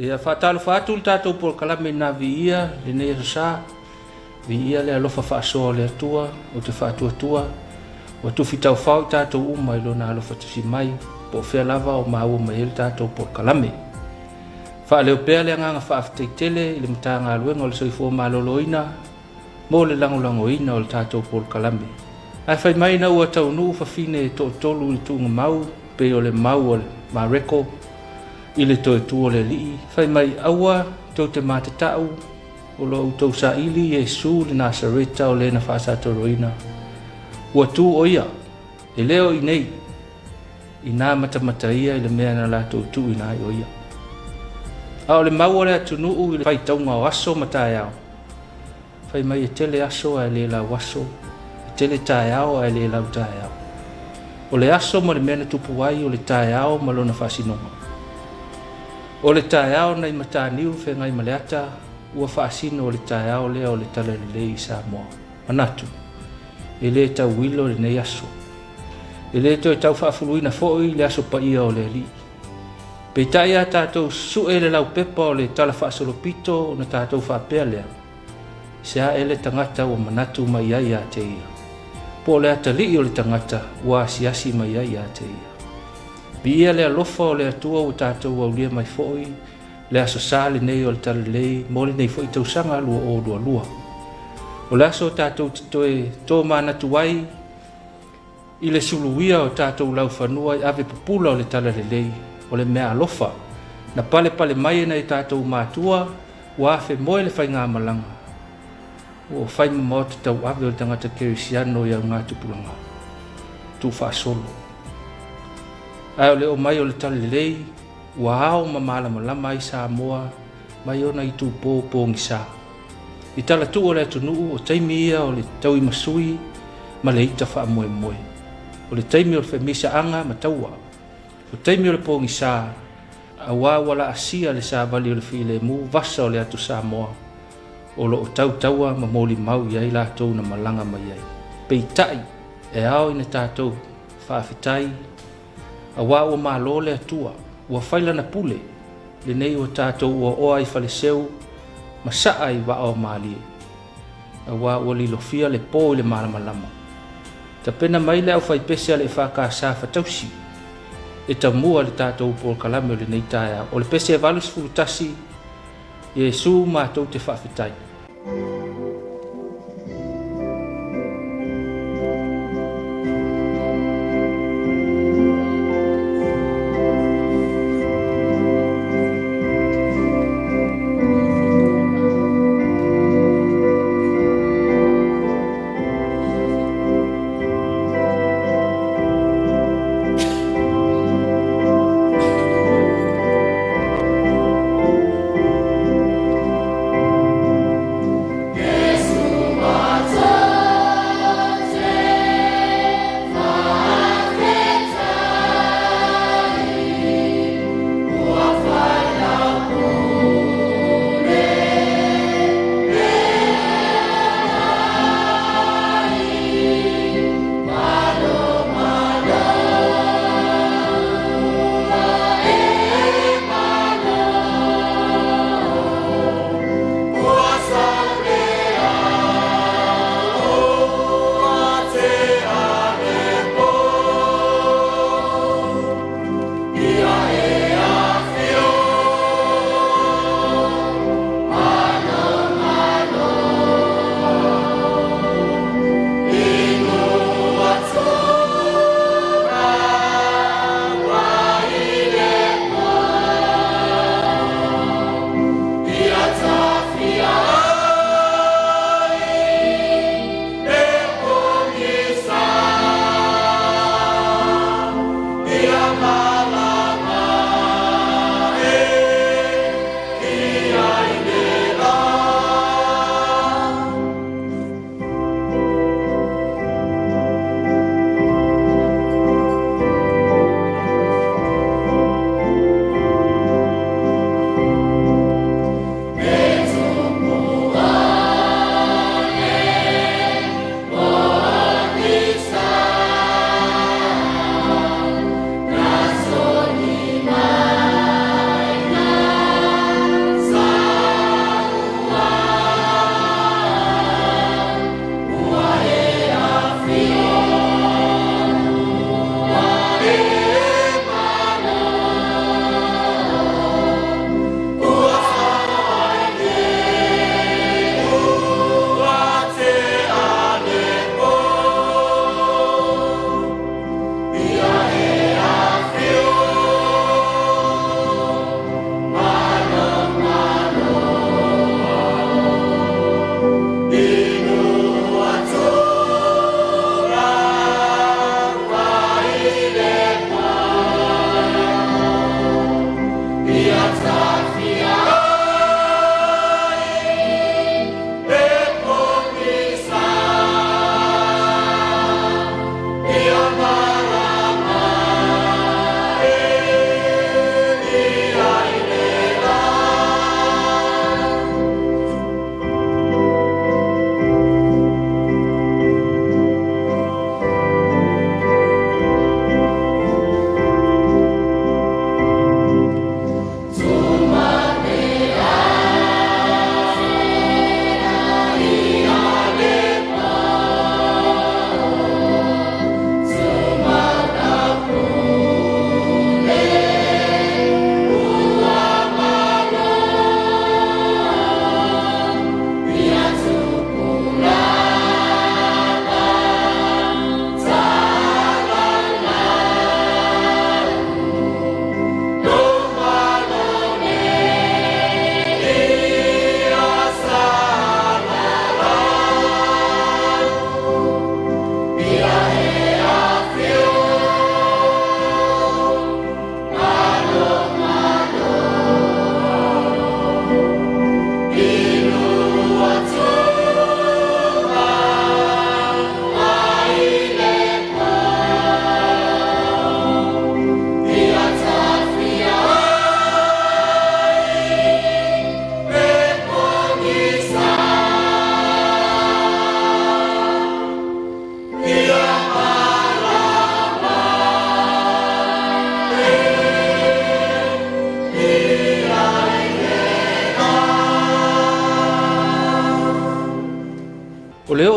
Ia faatalofa atu le tatou polokalame na viia lenei aso sa. Viia le alofa faasoa o le Atua, ou te faatuatua ua tufi taufao i tatou uma i lona alofa tusi mai, po o fea lava o maua mai ai le tatou polokalame. Faaleo pea le agaga faafetai tele i le Matagaluega o le Soifua Maloloina mo le lagolagoina o le tatou polokalame. Ae fai mai ina ua taunuu fafine e toatolu i le tuugamau pei o le mau a le Mareko i le toe tu o le Alii, fai mai aua tou te matatau o lo o outou saili Iesu le Nasareta o le na faasatoloina. Ua tu o ia, e le o i nei, inā matamata ia i le mea na latou tuuina ai o ia. A o le mau a le atunuu i le faitauga o aso ma taeao, fai mai e tele aso ae le lau aso, e tele taeao ae le lau taeao. O le aso ma le mea na tupu ai, o le taeao ma lona faasinoga. O le taeao nai Mataniu feagai ma le ata, ua faasino le taeao lea o le Talalelei i Samoa. Manatu, e le tauilo lenei aso. E le toe tau faafuluina foi le aso paia o le Alii. Peitai a tatou susue le laupepa o le Tala Faasolopito ona tatou faapea lea, se a ea le tagata ua manatu mai ai ia te ia, po o le atalii o le tagata ua asiasi mai ai ia te ia. Viia le alofa o le Atua ua tatou aulia mai foi le aso sa lenei o le Talalelei mo lenei foi tausaga 2022. O le aso tatou te toe tomanatu ai i le suluia o tatou laufanua i ave pupula o le Talalelei, o le mea alofa na palepale mai e nai tatou matua ua afemoe le faigamalaga ua fai ma maota tauave o le tagata kerisiano i augatupulaga tuufaasolo. Ae o le omai o le Talalelei ua ao ma malamalama ai Samoa mai ona itupo pogisa. I talatuu o le atunuu, o taimi ia o le tauimasui ma le ita faamoemoe. O le taimi o le femisaga ma taua. O taimi o le pogisa, auā ua laasia le savali o le filemu vasa o le atu Samoa o lo o tautaua ma molimau i ai latou na malaga mai ai. Peitai, e ao ina tatou faafetai auā ua malo le Atua, ua fai lana pule, lenei ua tatou oaoa i faleseu ma saa i vaa o malie, auā ua lilofia le po i le malamalama. Tapena mai le aufaipese a le EFKS Fatausi e tamua le tatou polokalame o lenei taeao. O le pese e 81, Iesu matou te faafetai.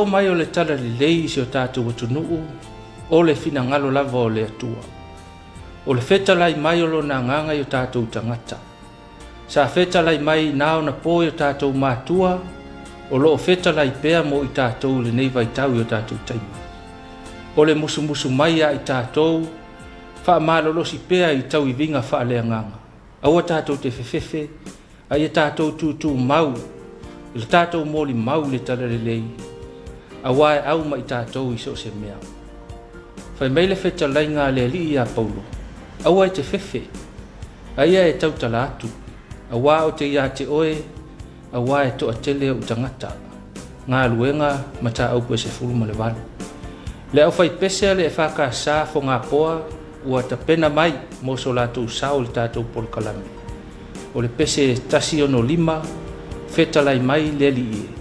mai o le Talalelei i si o tatou atunuu, o le finagalo lava o le Atua. O le fetalai mai o Lona Agaga i o tatou tagata. Sa fetalai mai na ona po i o tatou matua, o lo o fetalai pea mo i tatou i lenei vaitau i o tatou taimi. O le musumusu mai ia i tatou, faamalolosi pea i tauiviga faaleagaga. Aua tatou te fefefe, a ia tatou tutumau i le tatou molimau i le Talalelei, auā e au ma i tatou i so o se mea. Fai mai le fetalaiga a le Alii ia Paulo, aua e te fefe, a ia e tautala atu, auā ou te ia te oe, auā e toatele ou tagata. Galuega Mataupu e 18. Le aufaipese a le EFKS Fogapoa ua tapena mai mo so latou sao i le tatou polokalame. O le pese 165, Fetalai Mai le Alii e.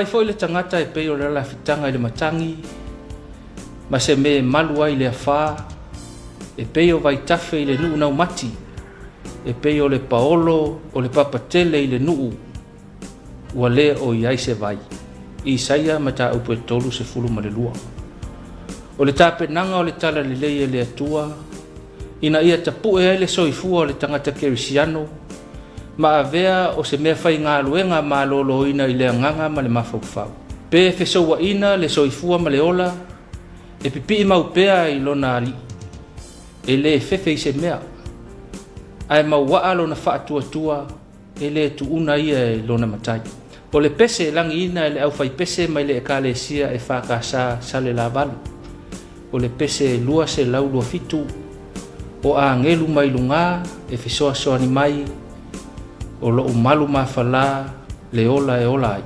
fai foi le tagata e pei o le alafitaga i le matagi, ma se mea e malu ai i le afā, e pei o vaitafe i le nuu naumati, e pei o le paolo o le papatele i le nuu ua le o i ai se vai. Isaia mataupu e 32. O le tapenaga o le talalelei e le Atua ina ia tapue ai le soifua o le tagata kerisiano ma avea o se mea faigaluega maloloina i le agaga ma le mafaufau. Pe fesouaina le soifua ma le ola, e pipii mau pea i lona alii, e le fefe i se mea, ae mauaa lona faatuatua e le tuuna ia e lona matai. O le pese e lagiina e le aufaipese mai le Ekalesia EFKS Salelavalu, o le pese 227, o agelu mai lugā e fesoasoani mai, o lo'u malu mafalā le ola e ola ai.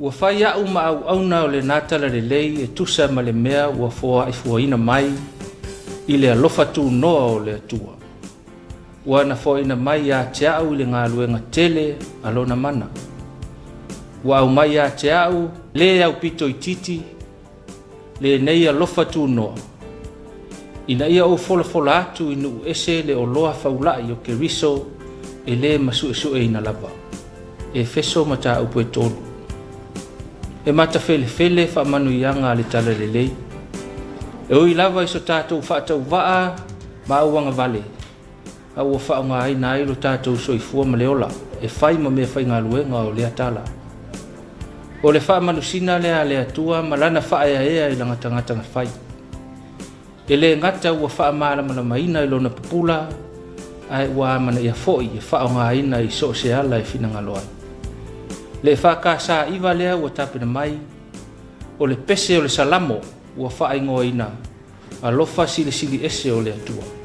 Ua fai a'u ma auauna o lenā talalelei e tusa ma le mea ua foaifuaina mai i le alofa tunoa o le Atua. Ua na foaiina mai ia te a'u i le galuega tele a Lona mana. Ua aumai ia te a'u le aupito itiiti lenei alofa tunoa. Ina ia ou folafola atu i nuu ese le oloa faula'i o Keriso e lē masu'esu'eina lava. Efeso mataupu e tolu. E matafelefele faamanuiaga a le Talalelei. E ui lava i so tatou faatauvaa ma auagavale, a ua faaaogaina ai lo tatou soifua ma le ola e fai ma meafaigaluega o lea tala. O le faamanusina lea a le Atua ma lana faaeaea i lana tagata na fai. E le gata ua faamalamalamaina i lona pupula, ae ua amanaia foi e faaaogaina i so o se ala e finagalo ai. Le EFKS 9 lea ua tapena mai, o le pese o le Salamo ua faaigoaina Alofa Silisili Ese o le Atua.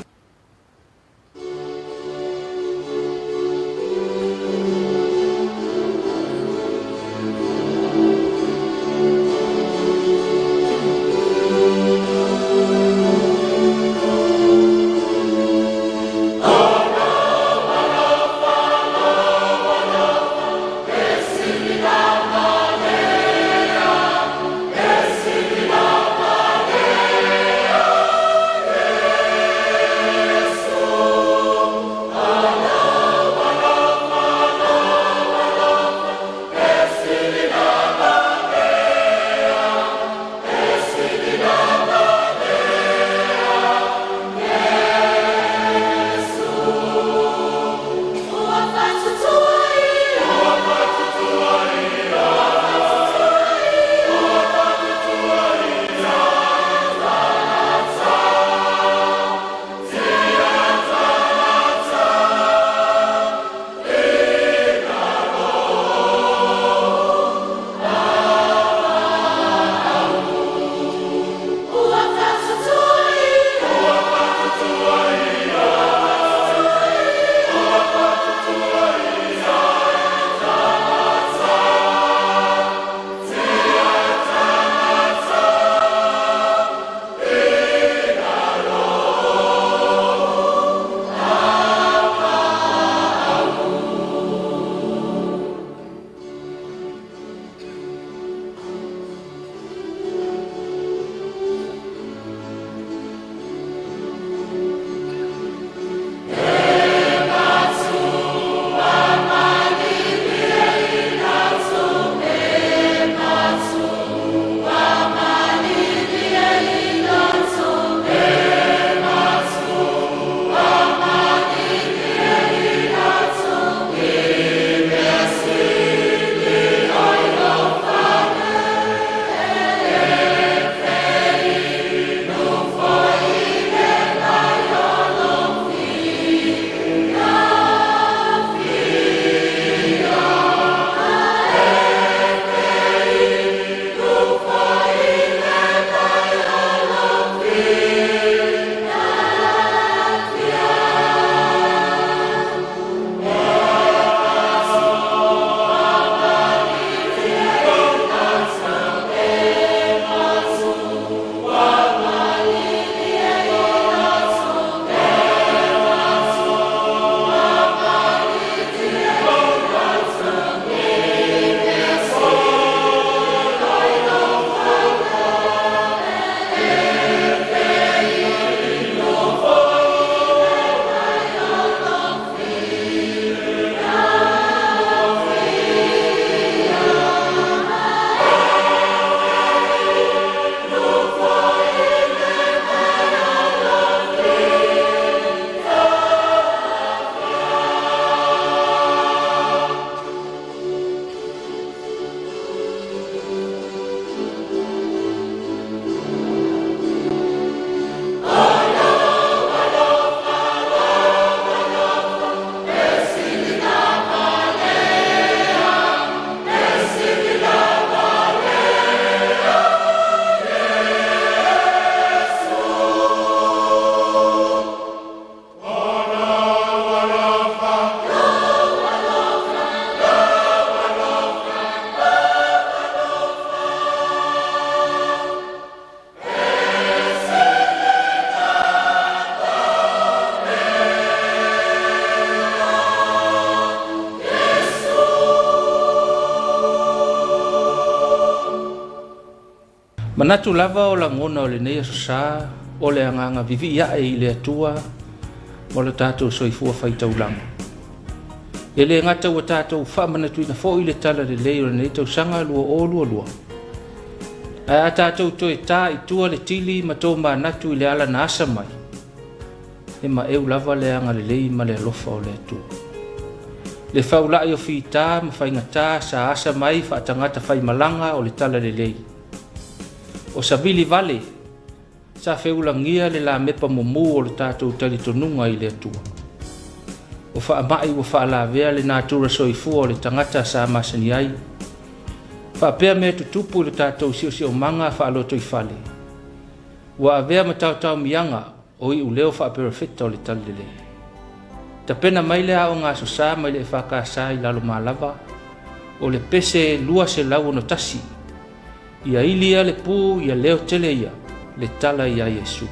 Manatu lava o lagona o lenei Aso Sa o le agaga vivii ae i le Atua ma lo tatou soifua faitaulaga. E le gata ua tatou faamanatuina foi le tala lelei o lenei tausaga 2022, ae a tatou toe ta i tua le tili ma tomanatu i le ala na asa mai, e maeu lava le agalelei ma le alofa o le Atua. Le faulai o fita ma faigata sa asa mai faatagata faimalaga o le tala lelei. O savili vale sa feulagia le lamepa mumu o le tatou talitonuga i le Atua. O faamai ua faalavea le natura soifua o le tagata sa masani ai. Faapea mea tutupu i le tatou siosiomaga faalotoifale, ua avea ma taotaomiaga o iuleo faaperofeta o le Talalelei. Tapena mai le aoga Aso Sa mai le EFKS i Lalomalava o le pese 261, ia ili ia le pu, ia leo tele ia le tala iā Iesu.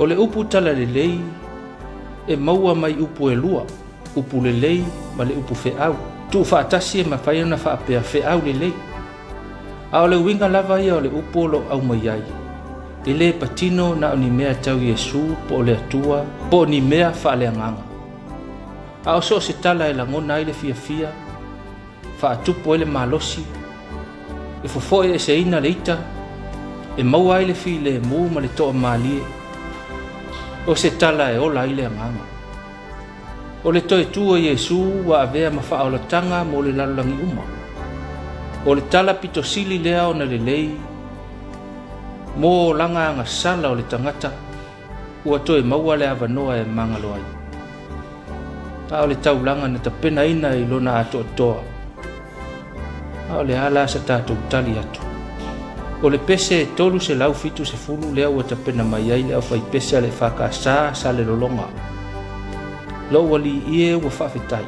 O le upu talalelei e maua mai upu e lua, upu lelei ma le upu feau. Tuufaatasi e mafai ona faapea feau lelei. A o le uiga lava ia o le upu o lo o aumai ai, e le patino na o ni mea tau Iesu po o le Atua po o ni mea faaleagaga. A o so o se tala e lagona ai le fiafia, faatupu ai le malosi, e fofoe eseina le ita, e maua ai le filemu ma le toamalie, o se tala e ola ai le agaga. O le toe tu o Iesu ua avea ma faaolataga mo le lalolagi uma. O le tala pito sili lea ona lelei mo olaga agasala o le tagata ua toe maua le avanoa e magalo ai. A o le taulaga na tapenaina i lona atoatoa. A o le a la sa tatou tali atu? O le pese 370 lea ua tapena mai ai le aufaipese a le EFKS Salelologa. Lou alii e ua faafetai.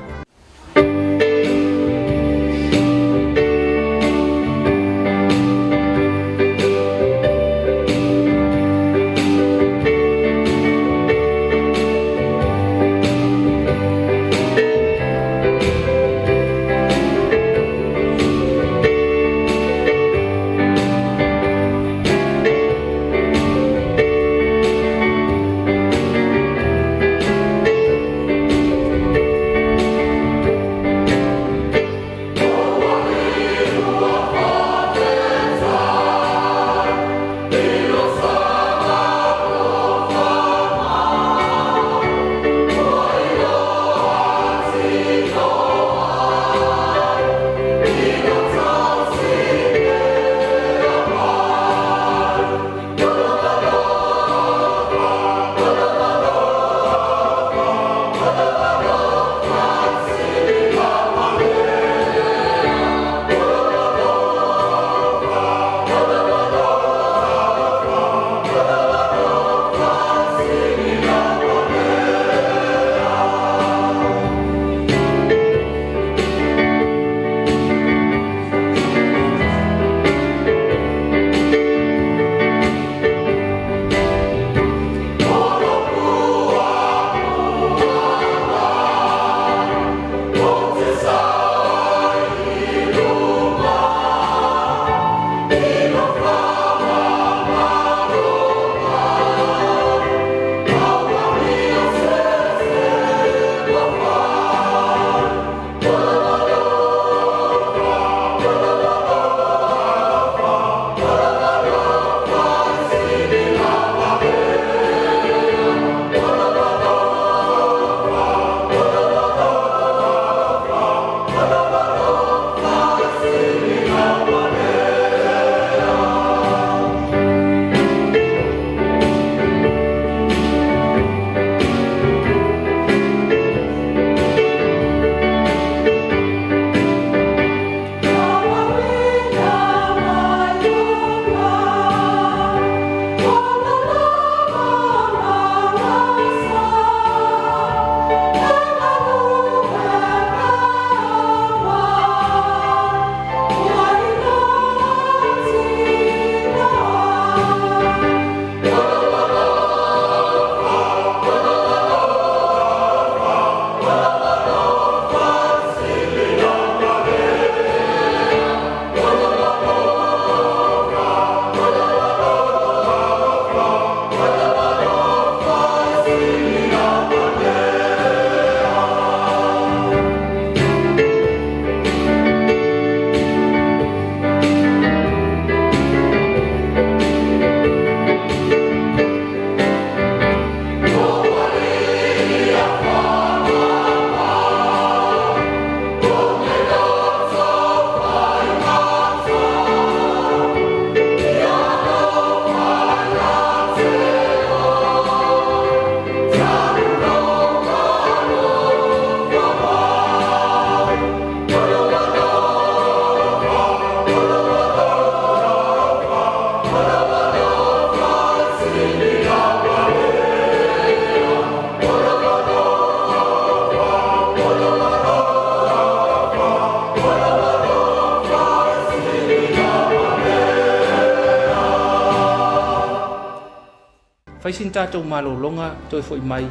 Fai sina tatou malologa toe foi mai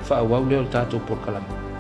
faaauau lea o le tatou polokalame.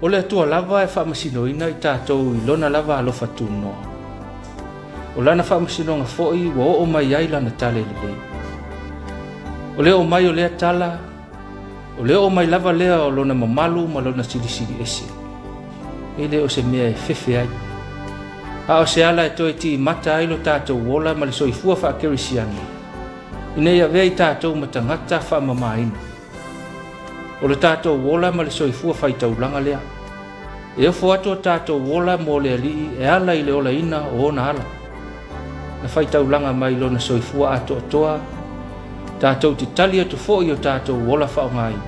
O le Atua lava e faamasinoina i tatou i lona lava alofa tunoa. O lana faamasinoga foi ua oo mai ai lana tala lelei. O le oo mai o lea tala, o le oo mai lava lea o lona mamalu ma lona silisili ese. E le o se mea e fefe ai. A o se ala e toe timata ai lo tatou ola ma le soifua faakerisiano, ina ia avea i tatou ma tagata faamamaina. O le tatou ola ma le soifua faitaulaga lea. E ofo atu o tatou ola mo le alii e ala i le olaina o ona ala. Na faitaulaga mai lona soifua atoatoa, tatou te tali atu foi o tatou ola faaaogaina.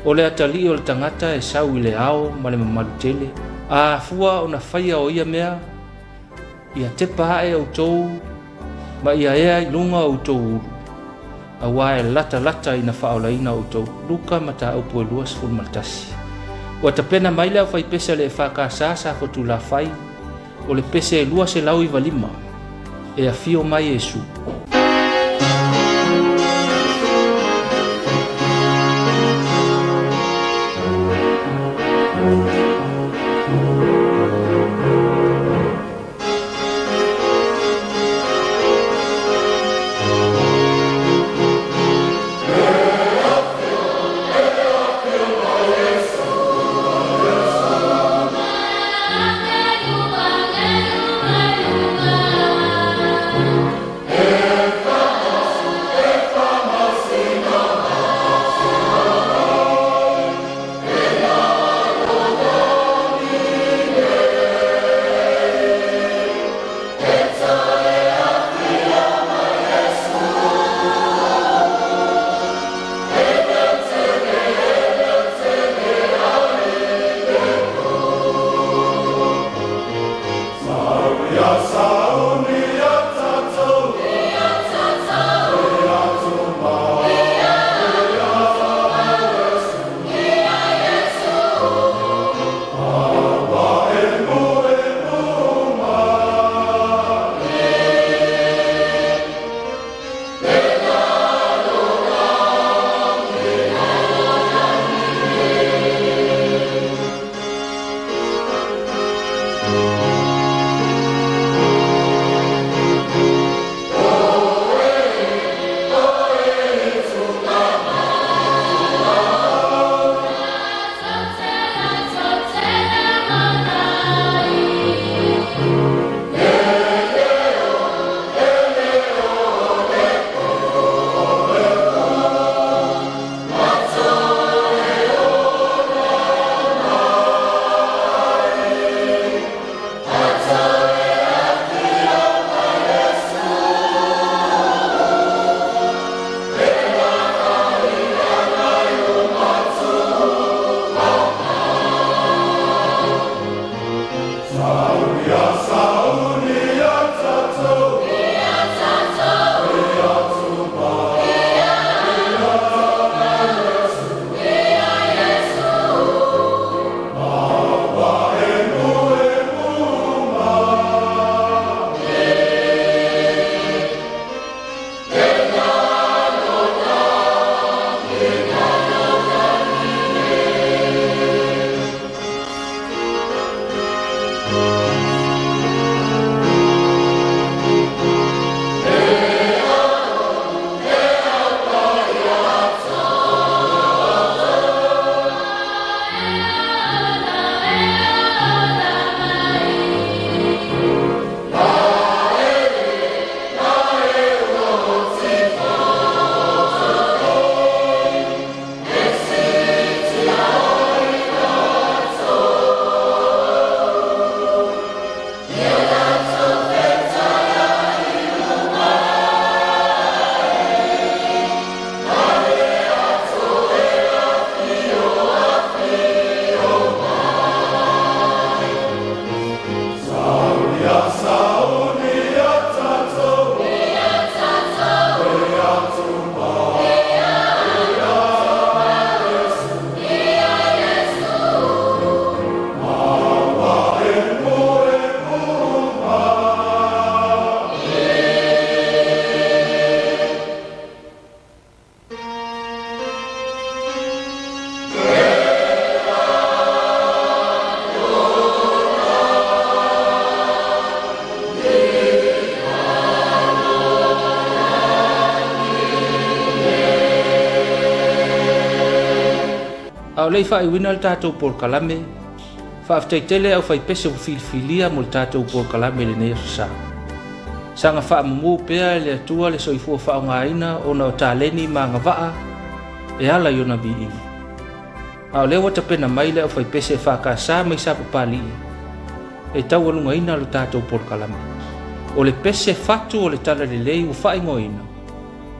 O le atalii o le tagata e sau i le ao ma le mamalu tele. A afua ona faia o ia mea, ia tepa ae outou ma ia ea i luga o outou ulu, auā e latalata ina faaolaina outou. Luka mataupu e 21. Ua tapena mai le aufaipese a le EFKS sa Fotulafai, o le pese e 295, e afio mai Iesu. A o le i faaiuina le tatou polokalame, faafetai tele aufaipese ua filifilia mo le tatou polokalame i lenei Aso Sa. Saga faamumu pea e le Atua le soifua faaaogaina ona o taleni ma agavaa e ala i ona viiga. A o lea ua tapena mai le aufaipese EFKS mai Sapapalii e taualugaina lo tatou polokalame. O le pese fatu o le Talalelei ua faaigoaina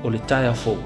o le taeao fou.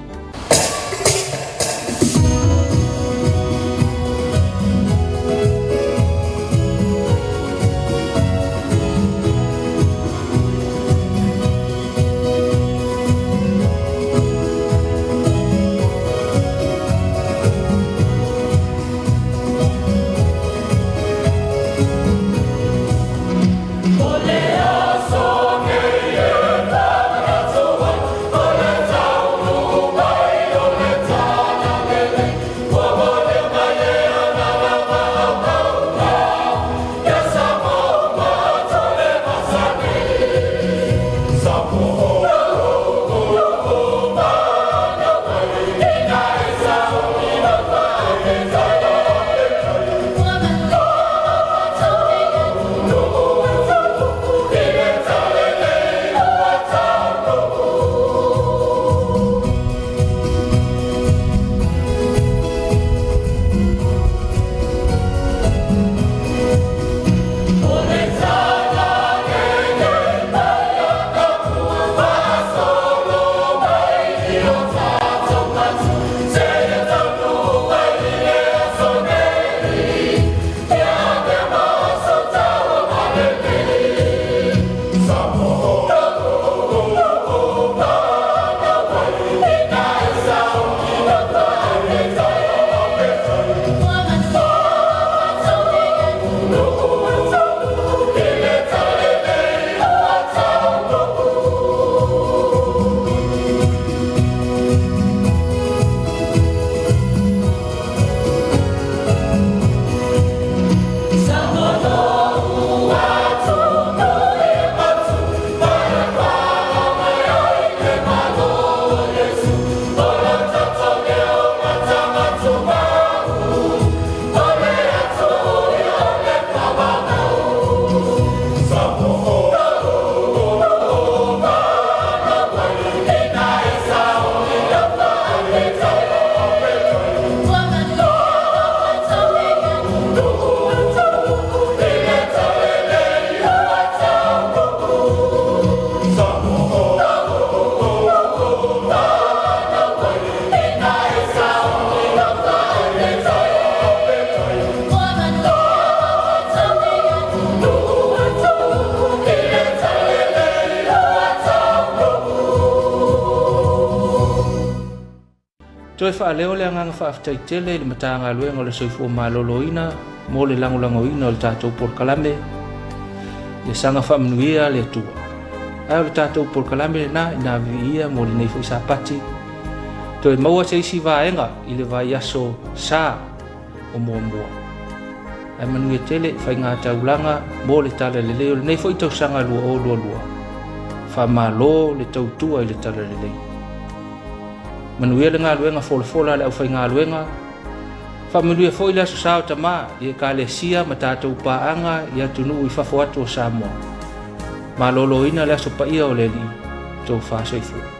Toe faaleo le agaga faafetai tele i le Matagaluega o le Soifua Maloloina mo le lagolagoina o le tatou polokalame. Ia saga faamanuia le Atua. Ae o le tatou polokalame lena ina viia mo lenei foi Sapati. Toe maua se isi vaega i le vaiaso sa o muamua. Ae manuia tele faiga taulaga mo le Talalelei o lenei foi tausaga 2022. Faamalo le tautua i le Talalelei. Manuia le galuega folafola a le aufaigaluega. Faamanuia foi le Aso Sa o Tama i Ekalesia ma tatou paaga i atunuu i fafo atu o Samoa. Maloloina le Aso Paia o le Alii, tofa soifua.